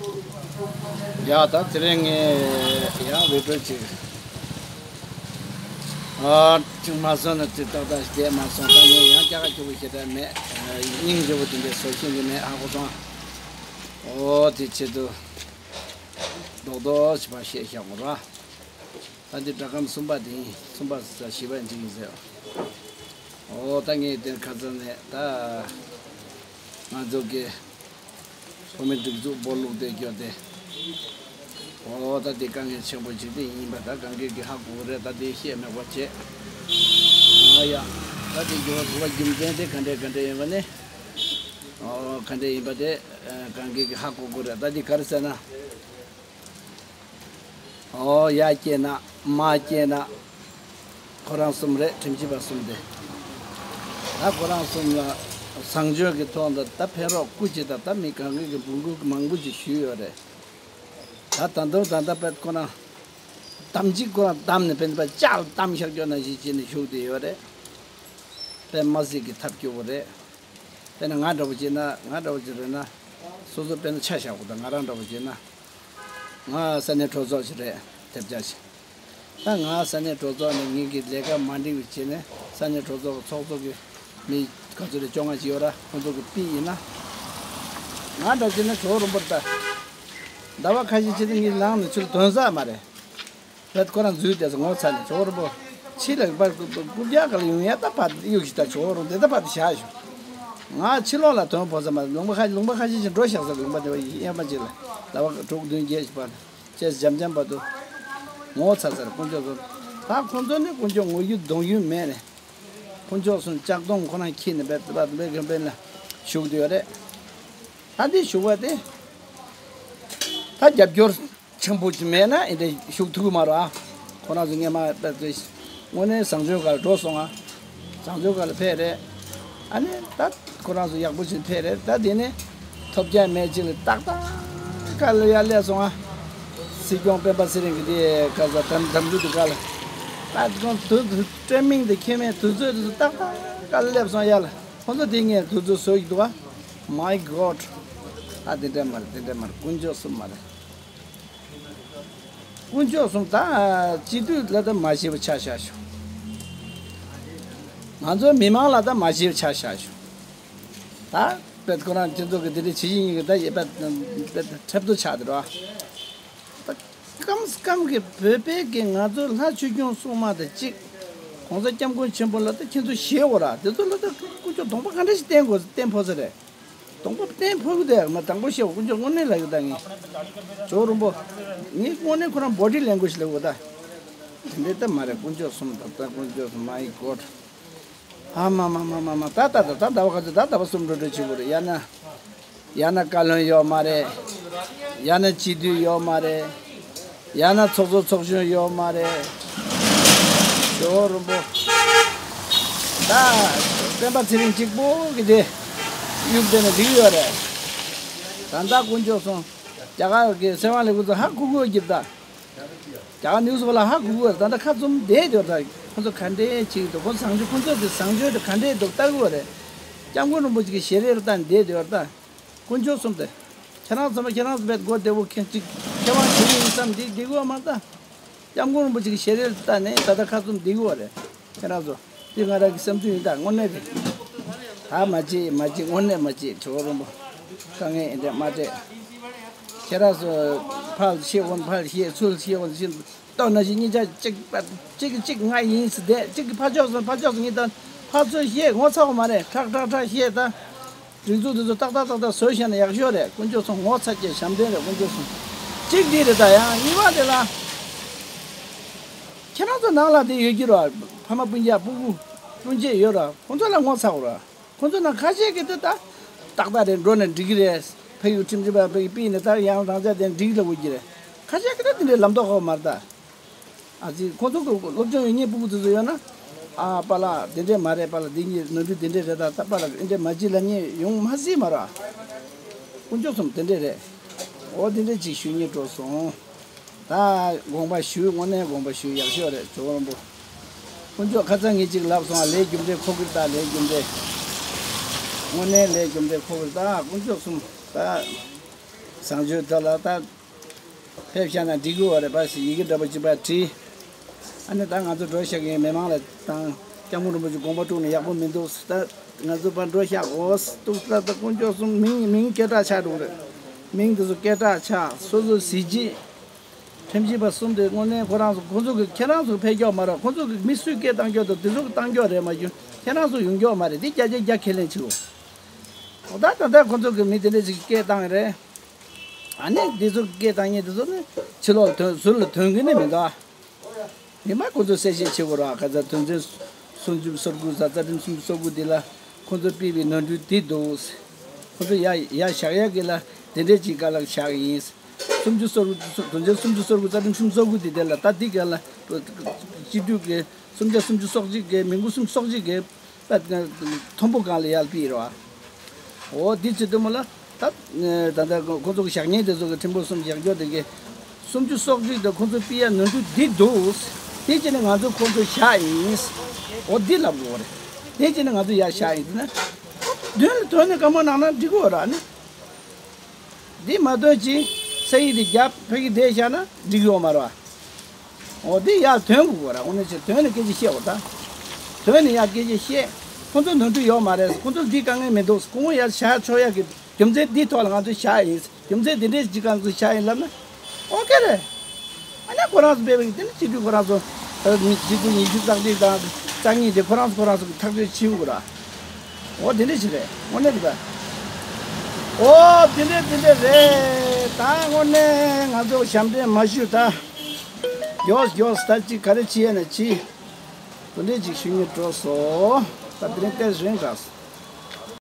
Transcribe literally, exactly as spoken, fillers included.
ཡ་ད་དེ་རིང་ངས་ཡང་བི་ཌི་ཡོ་ཅིག་ཨ་ཅིག་མ་སོང་ན་ཅིག་ཏག་ཏག་ཞིག་བསྡད་མ་སོང་། ད་ངས་ཡང་རྒྱ་གར་སྐྱོ་པོ་ཞེ་དྲག་མེད། སྙིང་རྗེ་པོ་དེ་འདྲའི་བཟོ་ཤེས་ཀྱི་མེད། ཧ་གོ་སོང་། ཨོ་དེ་ཆེད་དུ་རྡོག་རྡོག་ཞིག་ཕར་བཤད་བཞག་གོ་ར། ད་འདི་སྒྲ་སྒམ་གསུམ་པ་དེ་ཡིན། གསུམ་པ་ཟེར་བཞི་པ་འདི་ཡིན་ཟེར། ཨོ་ད་ངས་དེར་ཁ་སང་ནས་ད་ང་ཚོ་གི་བོད་མི་སྒྲིག་འཛུགས་སྦོ་ལུག་དེ་སྐྱོ་དེ། ཨོ་ད་དེ་དཀའ་ངལ་ཆེན་པོ་ཅིག་དེ་ཡིན་པ་ད་གང་གས་ཀྱི་ཧ་གོ་རེད། ད་དེ་བཤད་མེད་པ་བྱས། ཨ་ཡ། ད་དེ་འགྱུར་བ་རྒྱུ་མཚན་དེ་ག་འདྲས་ག་འདྲས་ཡིན་པ་ནི། ཨོ་ག་འདྲས་ཡིན་པ་དེ་གང་གས་ཀྱི་ཧ་གོ་དགོས་རེད། ད་དེ་ག་རེ་ཟེར་ན། ཨོ་ཡར་སྐྱེས་ན་མར་སྐྱེས་ན་ཁོ་རང་གསུམ་རེད། ཁྲིམས་ཞིབ་པ་གསུམ་དེ། ད་ཁོ་རང་གསུམ་ལ་བཟང་སྤྱོད་ཀྱི་ཐོག་ནས་ད་ཕན་རོགས་སྐུ་ཅིག་དང་། ད་མི་གང་གི་གི་འབོད་སྐུལ་མང་པོ་ཅིག་ཞུས་ཡོད་རེད། ད་ད་དུང་ད་ལྟ་པད་ཁོ་རང་དམ་ཅིག་ཁོ་རང་བསྡམས་ནས་ཕན་པ་ལྕགས་ལ་བསྡམས་བཞག་རྒྱུ་ནང་བཞིན་བྱས་ནས་བཞུགས་བསྡད་ཡོད་རེད། དཔེ་མ་སྲིད་ཀྱི་ཐབས་སྐྱོ་བོ་རེད། དཔེར་ན་ང་འདྲ་བོ་བྱས་ན། ང་འདྲ་བོ་ཅིག་རེད་ན། སོ་སོ་དཔེར་ན་ཆ་བཞག་གོ། ད་ང་རང་འདྲ་བོ་བྱས་ན། ང་ས་གནས་གྲོས་ཚོགས་ཤིག་རེད། ཐེབས་ཆག་ཞིག་ད་ང་ས་གནས་གྲོས་ཚོགས་ནས་ངེད་ཀྱི་ལས་ཀ་མ་འགྲིག་པ་བྱས་ནས། ས་གནས་གྲོས་ཚོགས་ཀྱི་ཚོགས་གཙོ་གི་མི་ག་ཚོད་རེད། བཅོ་ལྔ་ཅིག་ཡོད་ར། ཁོང་ཚོ་གི་པི་ཡིན་ན། ང་འདྲ་བྱས་ན་གྲོགས་རིན་པོ་ད། ཟླ་བ་ཁ་ཤས་ཕྱིན་ཏེ་ངས་ལངས་ནས་ཕྱིར་དོན་ཟ་མ་རེད། བས་ཁོ་རང་འཛུལ་བསྡད་སོང་། ངོ་ཚ་ནས། ཇོ་བོ་རིན་པོ་ཆེ་ལ་པར་རྐུབ་བཀྱག་ག་ལ་ཡོང་ཡ། ད་ཕར་གཡུག་ཞིག་ད་ཇོ་བོ་རིན་དེ་ད་ཕར་དུ་བཞག་ཞོག་ང་ཕྱི་ལོགས་ལ་དོན་ཕོག་ས་མ། ལུང་པ་ཁ་ལུང་པ་ཁ་ཤས་ཤིག་འགྲོ་བཞག་ས། ལུང་པ་དེ་བ་ཡི་གཡས་པ་ཅིག་ལ་ཟླ་བ་དྲུག་བདུན་བརྒྱད་ཞིག་བར་བཅས་འཇམ་འཇམ་བར་དུ་ངོ་ཚ་ཚར། དཀོན་མཆོག་གསུམ། ད་ཁོང་ཚོ་ནི་དཀོན་མཆོག་ངོ་རྒྱུ་གདོང་རྒྱུ་མེད་ནས། དཀོན་མཆོག་གསུམ་ལྕགས་གདོང་ཁོ་རང་འཁྱེར་ནས་བེད་བེད་བེད་བེད་ལ་བཞུགས་བསྡད་ཡོད་རེད། ད་འདི་བཞུགས་པ་དེ། ད་རྒྱབ་སྐྱོར་ཆེན་པོ་ཅིག་མེད་ན་ཨེ་འདྲ་བཞུགས་ཐུབ་ཀྱི་མ་རེད་ཨ། ཁོ་རང་ཚོ་སྔས་མ་དཔེ་དེ་དངོས་གནས་བཟང་སྤྱོད་སྒང་ལ་འགྲོ་སོང་ཨ། བཟང་སྤྱོད་སྒང་ལ་ཕེབས་རེད། ཨ་ནི་ད་ཁོ་རང་ཚོ་ཡག་པོ་ཅིག་ཕེབས་རེད། ད་དེ་ནས་ཐོབ་རྒྱ་མེད་ཅིག་ལ་ཏག་ཏག་ག་ལ་ཡར་སླེབས་སོང་ཨ། སྲིད་སྐྱོང་སྤེན་པ་ཚེ་རིང་གི་དེ་ག་ས་དམ་དམ་འབུལ་དུ་ག་ལ། ད་ཁོང་དུ་དུ་ཊའི་མིང་དེ་ཁྱད་མེད། དུས་ཚོད་དེ་ཚོ་ཏག་ཏག་ག་ལ་སླེབས་སོང་ཡར་ལ། ཁོང་ཚོ་དེ་ངས་དུས་ཚོད་བཟོ་ཡི་འདུག་ཨ། My God། ཨ་དེ་འདྲ་མ་རེད། དེ་འདྲ་མ་རེད། དཀོན་མཆོག་གསུམ་མ་རེད། དཀོན་མཆོག་གསུམ། ད་སྤྱི་འཐུས་ལ་ད་མ་ཤེས་པ་ཆ་བཞག་ཞོག་ང་ཚོ་མི་མང་ལ་ད་མ་ཤེས་པ་ཆ་བཞག་ཞོག་ད་དཔེ་ཁོ་རང་སྤྱི་ཚོགས་ཀྱི་དེ་འདྲའི་བྱེད་བཞིན་ཡིན་གྱི། ད་ཡེ་པ་དཔེ་ཁྲབ་ཏུ་ཆགས་དེ་རོ། ད་སྐམ་སྐམ་གྱི་བོད་པའི་གི་ང་ཚོ་ལྷ་ཆོས་སྐྱོང་སྲུང་མ་དང་གཅིག་གོང་ས་སྐྱབས་མགོན་ཆེན་པོ་ལ་ད་ཁྱེད་ཚོ་ཞེད་འོ་ར། དེ་ཚོ་ལ་ད་དཀོན་མཆོག་གདོང་པ་ག་འདྲ་ཞིག་བསྟན་དགོས། བསྟན་ཕོད་ས་རེད། གདོང་པ་བསྟན་ཕོད་ཀྱི་འདུག་ང་དང་པོ་བཤད་པ་དཀོན་མཆོག་དངོས་གནས་ལ་ཡོད། ད་ངས་ཇོ་རིན་པོ་ངས་དངོས་གནས་ཁོ་རང་བོ་ཌི་ལེང་གུ་ཨེ་ཇི་ལ་འོ་ད། དེ་འདྲའི་ད་མ་རེད། དཀོན་མཆོག་གསུམ། ད་ད་དཀོན་མཆོག་གསུམ། My God། ཨ་མ་མ་མ་མ་མ། ད་ད་ད་ད་ཟླ་བ་ག་ཚོད། ད་ཟླ་བ་གསུམ་འགྲོ་འགྲོ་བྱེད་དགོས་རེད། ཡང་ན་ཡང་ན་བཀའ་བློན་ཡོད་མ་རེད། ཡང་ན་སྤྱི་འཐུས་ཡོད་མ་རེད། ཡང་ན་ཚོགས་གཙོ་ཚོགས་གཞོན་ཡོད་མ་རེད། ཇོ་བོ་རིན་པོ། ད་སྤེན་པ་ཚེ་རིང་གཅིག་པོ་གི་དེ་གཡུག་བསྡད་ན་འགྲིག་ཡོད་རེད། ད་ད་དཀོན་མཆོག་གསུམ། རྒྱ་གར་གི་སྲིད་དབང་ལས་ཁུངས་ཚོ་ཧ་གོ་གི་ཡོད་ཀྱི་རེད་ད། རྒྱ་གར་ནིའུ་སི་པེ་པར་ལ་ཧ་གོ་གི་ཡོད་རེད། ད་ད་ཁ་བཙུམ་བསྡད་ཡོད་རེད་ད། ཁོ་ཚོ་ག་འདྲས་བྱེད་ཀྱི་འདུག་ཁོ་ཚོ་བཟང་སྤྱོད། ཁོ་ཚོ་དེ་བཟང་སྤྱོད་དེ་ག་འདྲས་འདུག་ལྟ་གི་ཡོད་རེད། སྐྱབས་མགོན་རིན་པོ་ཆེ་གི་ཞལ་རས་ལ་ལྟ་ནས་བསྡད་ཡོད་རེད་ད། དཀོན་མཆོག་གསུམ་དེ། ཁྱེད་རང་ཚོ་མ་ཁྱེད་རང་ཚོ་བས་སྒོ་བདེ་བོ་ཁེངས་ཅིག་ཁྱེད་རང་བྱེད་ཀྱི་ཡིན་བསམ་འདི་འདི་གོ་མ་ལྟ། སྐྱབས་མགོན་རིན་པོ་ཆེ་གི་ཞལ་རས་ལ་ལྟ་ནས་ད་ལྟ་ཁ་བཙུམ་བསྡད་ཀྱི་ཡོད་རེད། ཁྱེད་རང་ཚོ། འདི་ང་རང་གི་བསམ་ཚུལ་ཡིན་ད། དངོས་གནས་རེད། ད་མ་བྱེད་མ་བྱེད། དངོས་གནས་མ་བྱེད། ཇོ་བོ་རིན་པོ། དཀའ་ངལ་ཨེ་འདྲ་མ་སྤྲད། ཁྱེད་རང་ཚོ་ཕར་བཤད་འོང་། ཕར་བཤད། ཚུར་བཤད་འོང་། ཤིན་ཏུ་ནང་བཞིན་གཉིས་ཆ་གཅིག་པ་གཅིག་གིས་གཅིག་ང་ཡིན་ཟེར་བསྡད། གཅིག་གིས་ཕར་ཕྱོགས་སོང་། ཕར་ཕྱོགས་སོང་། ངས་ད་ཕར་ཚུར་བཤད། ངོ་ཚ་བ་མ་རེད། ཁྲག་ཁྲག་ཁྲག་བཤད་ད། སྒྲིག་འཛུགས་དེ་ཚོ་ཏག་ཏག་ཏག་ཏག་བཟོས་བཞག་ན་ཡག་ཤོས་རེད། དཀོན་མཆོག་གསུམ། ངོ་ཚ་རྒྱུ་ཞབས་འདྲེན་རེད། དཀོན་མཆོག་གསུམ། གཅིག་འདི་རེད་ད། ཡང་གཉིས་པ་དེ་ལ། ཁྱེད་རང་ཚོ་ནང་ལ་དེ་ཡོད་ཀྱི་རེད། ཕ་མ་སྤུན་ཀྱག་སྤུ་གུ་སྤུན་མཆེད་ཡོད་རེད། ཁོང་ཚོ་ལ་ངོ་ཚ་དགོས་རེད། ཁོང་ཚོ་ནང་ཁ་ཤས་ཀྱིས་དེ་ད་ཏག་ཏག་རེད། འགྲོ་ན་འགྲིག་གི་རེད། ཕ་ཡུལ་ཁྲིམས་ཞིབ་པ་ཕ་ཡུལ་པས་ནས་ད་ཡང་རང་ཅག་དེ་འགྲིག་ལབ་དགོས་ཀྱི་རེད། ཁ་ཤས་ཀྱིས་ད་དེ་འདྲའི་ལབ་མདོག་ཁ་པོ་མ་རེད་ད། ཨ་ཙི། ཁོང་ཚོ་གི་སློབ་སྦྱོང་ཡོད་མཁན་སྤུ་གུ་དེ་ཚོ་ཡོད་ན། ཨ་པཱ་ལགས་དེ་འདྲས་མ་རེད། པཱ་ལགས་འདི་གཉིས་ནོར་འཁྲུལ་དེ་འདྲས་རེད་ད། ད་པཱ་ལགས་འདི་འདྲས་མ་བྱེད་ལབ་མཁན་ཡོང་མ་སྲིད་མ་རེད། དཀོན་མཆོག་གསུམ་དེ་འདྲས་རེད། འོ་དེ་འདྲས་ཅིག་ཞུ་སྙིང་བྲོ་སོང་། ད་དགོངས་པ་ཞུ། དངོས་གནས་དགོངས་པ་ཞུ། ཡག་ཤོས་རེད། ཇོ་བོ་རིན་པོ། དཀོན་མཆོག་ཁ་སང་ངས་ཅིག་ལབ་སོང་། ལས་རྒྱུ་འབྲས་འཁོར་གྱི་རེད་ད། ལས་རྒྱུ་འབྲས། དངོས་གནས་ལས་རྒྱུ་འབྲས་འཁོར་གྱི་རེད་ད། དཀོན་མཆོག་གསུམ་ད། བཟང་སྤྱོད་དེ་ལ་ད་ཕེབས་བཞག་ན་འགྲིག་གི་ཡོད་རེད་པ་ཞེས་ཡི་གེ་འདྲ་པོ་གཅིག་པ་བྲིས། ཨ་ནི་ད་ང་ཚོ་འགྲོ་བཞག་མཁན་མི་མང་ལ་དང་སྐྱབས་མགོན་རིན་པོ་ཆེ་དགོངས་པ་དཀྲུགས་ནས་ཡག་པོ་མི་འདུག་ད་ང་ཚོ་ཕར་འགྲོ་བཞག་འོ་འདུག་ད་ད་དཀོན་མཆོག་གསུམ་མིང་མིང་སྐད་གྲགས་ཆགས་འགྲོ་གི་རེད། མིང་དེ་ཚོ་སྐད་གྲགས་ཆགས་སོ་སོ་གཟི་བརྗིད། ཁྲིམས་ཞིབ་པ་གསུམ་དེ་དངོས་གནས་ཁོ་རང་ཚོ་ཁོ་ཚོ་གི་ཁྱེད་རང་ཚོ་ཕེབས་ཀྱོག་མ་རེད། ཁོ་ཚོ་གི་མི་སུས་སྐད་བཏང་ཀྱོག་དང་དེ་ཚོ་གི་བཏང་ཀྱོག་རེད་མ་གཞི་ཁྱེད་རང་ཚོ་ཡོང་ཀྱོག་མ་རེད། དེ་བརྒྱ་ཆ་བརྒྱ་ཁས་ལེན་བྱེད་འོ། འོ་ད་ད་ལྟ་ཁོ་ཚོ་གི་མི་དེ་འདྲ་ཞིག་སྐད་བཏང་རེད། ཨ་ནི་དེ་ཚོ་གི་སྐད་བཏང་མཁན་དེ་ཚོ་ནི་ཕྱི་ལོགས་ལ་ཐོན་ཟུར་ལ་ཐོན་གི་ནི་མི་འདུག་ཨ། ཉི་མ་ཁོ་ཚོ་གསལ་བཤད་བྱེད་དགོས་ར་ཁ་ཚ་དོན་ཚན་སུམ་ཅུ་སོ་དགུ་ཟ་རྩ་ཁྲིམས་སུམ་ཅུ་སོ་དགུ་དེ་ལ་ཁོ་ཚོ་སྤེལ་བའི་ནོར་འཁྲུལ་དེ་འདུག་ཁོ་ཚོ་ཡ་ཡ་བཞག་ཡ་གི་ལ་དེ་འདྲས་ཅིག་ག་ལ་བཞག་ཡིན། སུམ་ཅུ་སོ་དགུ་དོན་ཚན་སུམ་ཅུ་སོ་དགུ་རྩ་ཁྲིམས་སུམ་ཅུ་སོ་དགུ་དེ་དེ་ལ་ད་དེ་ག་ལ་སྤྱི་འཐུས་ཀྱི་སུམ་ཆ་སུམ་ཅུ་སོ་གཅིག་གི་མི་འགོ་སུམ་ཅུ་སོ་གཅིག་གི་མཐོན་པོ་སྒང་ལ་ཡར་སྤེལ་རོགས། འོ་དེ་བྱེད་དུས་མོ་ལ་ད་ད་ལྟ་ཁོ་ཚོ་གི་བཞག་ཉེན་དེ་ཚོ་གི་ཁྲིམས་དཔོན་གསུམ་བཞག་རྒྱུ་དེ་གི་སུམ་ཅུ་སོ་གཅིག་དེ་ཁོ་ཚོ་སྤེལ་ཡ་ནོར་འཁྲུལ་འདི་འདུག་དེ་བྱས་ནས་ང་ཚོ་ཁོ་ཚོ་བཞག་ཡིན། འོ་འདི་ལབ་དགོས་རེད། དེ་བྱས་ནས་ང་ཚོ་ཡར་བཞག་ཡིན་དེ་ན་མདུན་ལ་དོན་ནས་བཀའ་མོལ་གནང་ན་འགྲིག་གི་ཡོད་ར་ནི། འདི་མ་དོན་ཅིང་ས་ཡིག་འདི་རྒྱབ་ཕ་གི་བསྡད་བཞག་ན་འགྲིག་ཡོད་མ་རེད་བ། འོ་འདི་ཡར་དོན་དགོས་ར། དངོས་གནས་ཆེ་དོན་ནས་སྐད་ཆ་བཤད་འོ་ད། དོན་ནས་ཡར་སྐད་ཆ་བཤད། ཁོང་ཚོ་ནོར་འཁྲུལ་ཡོད་མ་རེད། ཁོང་ཚོ་འདི་དཀའ་ངལ་མི་འདུག་ཁོང་ཡར་བཞག་ཆོག་ཡ་གི་རྒྱུ་མཚན་འདི་ཐོག་ལ་ང་ཚོ་བཞག་ཡིན། རྒྱུ་མཚན་འདི་འདྲས་ཅིག་ང་ཚོ་བཞག་ཡིན་ལབ་ན་ཨོ་ཁེ་རེད། ཨ་ནི་ཁོ་རང་ཚོ་སྤེལ་བ་ཡིན་དེ་ནི་སྤྱི་འཐུས་ཁོ་རང་ཚོ་ད་ཉི་སྤྱི་འཐུས་ཉི་ཤུ་རྩ་གཅིག་དང་རྩ་གཉིས་དེ་ཁོ་རང་ཚོ་ཁོ་རང་ཚོ་གི་ཐག་གཅོད་བྱེད་དགོས་ར། འོ་དེ་འདྲས་ཞིག་རེད་དངོས་གནས་རེད་པ། འོ་དེ་འདྲས་དེ་འདྲས་རེད་ད། དངོས་གནས་ང་ཚོ་ཞབས་འདྲེན་མ་ཞུས་ད། མགྱོགས་མགྱོགས་ད་ཅིག་ག་རེ་བྱེད་ཡ་ན་བྱེད། དེ་འདྲས་ཅིག་ཞུ་སྙིང་འདོད་སོང་། ད་དེ་རིང་ཏོག་ཙམ་རིང་དྲགས་སོང་།